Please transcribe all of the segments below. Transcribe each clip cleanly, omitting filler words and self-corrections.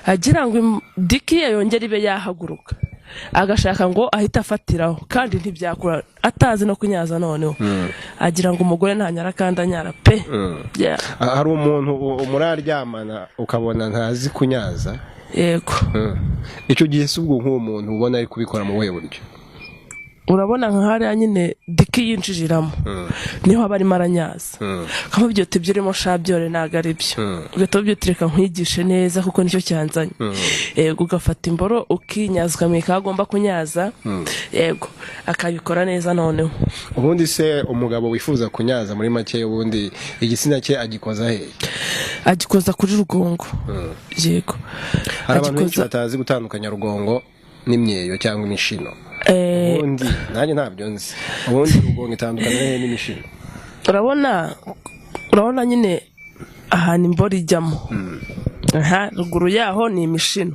Agira ngo dick ye yongere ibe yahaguruka, agashaka ngo ahite afatiraho, kandi ntibyakura atazi no kunyaza. Noneho agira ngo umugore ntanyara kandi anyara pe. Yeah. Hari umuntu muraryamana ukabona ntazi kunyaza? Yego. Icyo gihe si ubwo nk'uwo muntu ubona ari kubikora mu buhe buryo? Urabona nka hariya nyine dick yinjiriramo, niho aba arimo aranyaza. Ukamubwira uti: "Ibyo urimo shabyore ntabwo ari byo." Ugahita ubwira uti: "Reka nkwigishe neza kuko nicyo cyanzanye." Yego, ugafata imboro ukinyaza, ukamwereka aho agomba kunyaza. Yego, akabikora neza noneho. Ubundi se umugabo wifuza kunyaza, muri make, ubundi igitsina cye agikoza hehe? Agikoza kuri rugongo, yego. Hari abantu benshi batazi gutandukanya rugongo n'imyeyo cyangwa imishino. Ubundi nanjye ntabyo nzi. Ubundi rugongo itandukana hehe n'imishino? Urabona nyine ahantu imboro ijyamo, aha ruguru yaho ni imishino.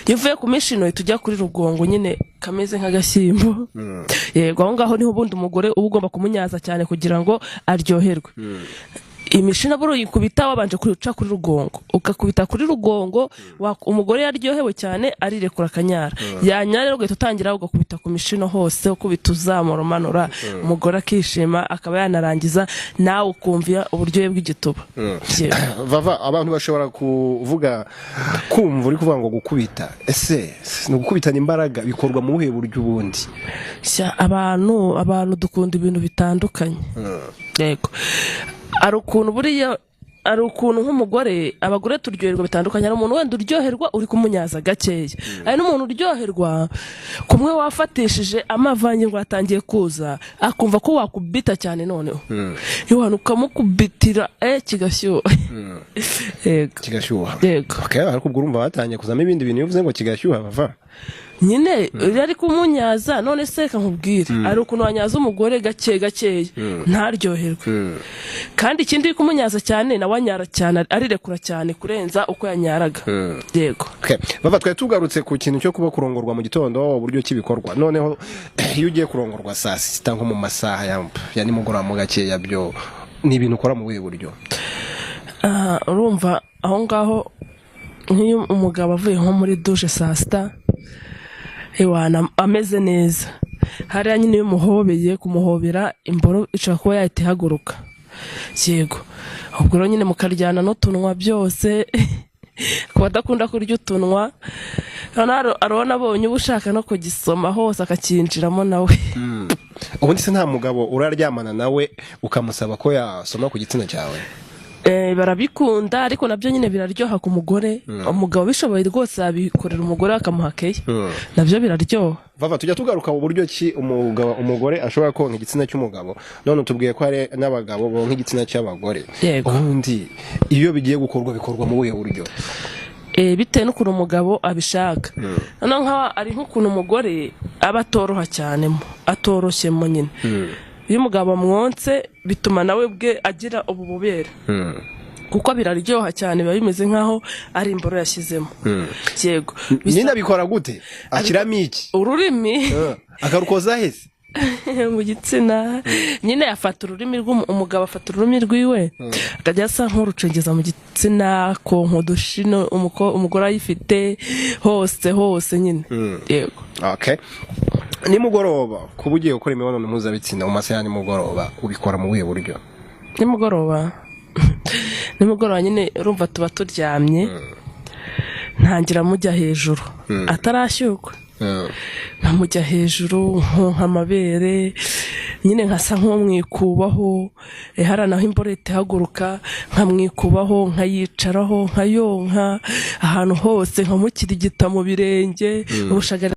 Iyo uvuye ku mishino uhita ujya kuri rugongo nyine, kameze nk'agashyimbo. Yego, aho ngaho niho ubundi umugore uba ugomba kumunyaza cyane kugira ngo aryoherwe. Imishino buriya uyikubita wabanje kuca kuri rugongo, ugakubita kuri rugongo. Umugore yaryohewe cyane arirekura akanyara. Yanyara rero ugahita utangira ugakubita ku mishino hose, ukubita uzamura umanura, umugore akishima akaba yanarangiza, nawe ukumva uburyohe bw'igituba. Yego. Vava, abantu bashobora kuvuga, kumva uri kuvuga ngo gukubita. Ese ni ugukubitana imbaraga? Bikorwa mu buhe buryo ubundi? Sha, abantu dukunda ibintu bitandukanye. Yego, hari ukuntu buriya, hari ukuntu nk'umugore, abagore turyoherwa bitandukanye. Hari umuntu wenda uryoherwa uri kumunyaza gakeya, hari n'umuntu uryoherwa kumwe wafatishije amavangingo yatangiye kuza, akumva ko wakubita cyane noneho iwantu ukamukubitira kigashyuha. Yego. Kigashyuha? Yego. Okay, ariko ubwo urumva batangiye kuzamo ibindi bintu iyo uvuze ngo kigashyuha, bava. Nyine iyo ari kumunyaza, none se reka nkubwire, hari ukuntu wanyaza umugore gake gakeya ntaryoherwe, kandi ikindi uri kumunyaza cyane nawe anyara cyane, arirekura cyane kurenza uko yanyaraga. Yego. Okay. Bava, twari tugarutse ku kintu cyo kuba kurongorwa mu gitondo, uburyo ki bikorwa. Noneho iyo ugiye kurongorwa saa sita, nko mu masaha ya nimugoroba mu gakeya, byo ni ibintu ukora mu buhe buryo? Ah, urumva aho ngaho nk'iyo umugabo avuye nko muri douche saa sita, ewana ameze neza, hariya nyine iyo umuhobeye, kumuhobera imboro ishobora kuba yahita ihaguruka. Yego, ubwo rero nyine mukaryana n'utunwa byose, ku badakunda kurya utunwa. Noneho arabona abonye uba ushaka no kugisoma hose akacyinjiramo nawe. Ubundi se nta mugabo uraryamana nawe ukamusaba ko yasoma ku gitsina cyawe? Barabikunda, ariko nabyo nyine biraryoha ku mugore. Umugabo bishoboye rwose yabikorera umugore akamuha keya, nabyo biraryoha. Vava, tujya tugaruka mu buryo ki umugabo, umugore ashobora konka igitsina cy'umugabo. None tubwiye ko hari n'abagabo bonka igitsina cy'abagore. Yego. Ubundi iyo bigiye gukorwa, bikorwa mu buhe buryo? Bitewe n'ukuntu umugabo abishaka. Noneho nk'aho ari nk'ukuntu umugore aba atoroha cyane mo, atoroshyemo nyine, iyo umugabo amwonse bituma nawe ubwe agira ububobere, kuko biraryoha cyane, biba bimeze nk'aho ari imboro yashyizemo. Yego. Nyine abikora gute? Ashyiramo iki? Ururimi. Akarukoza hese? Mu gitsina nyine. Afata ururimi umugabo afata ururimi rwiwe akajya asa nk'urucengeza mu gitsina, konka udushino umugore ayifite hose hose nyine. Yego. Okay. Nimugoroba, kuba ugiye gukora imibonano mpuzabitsina mu masaha ya nimugoroba, ubikora mu buhe buryo? Nimugoroba nyine urumva tuba turyamye, ntangira mujya hejuru atarashyukwa, nkamujya hejuru nkonka amabere nyine, nkasa nk'umwikubaho. Hariya naho imboro ihita ihaguruka, nkamwikubaho, nkayicaraho, nkayonka ahantu hose, nkamukirigita mu birenge ubushagara.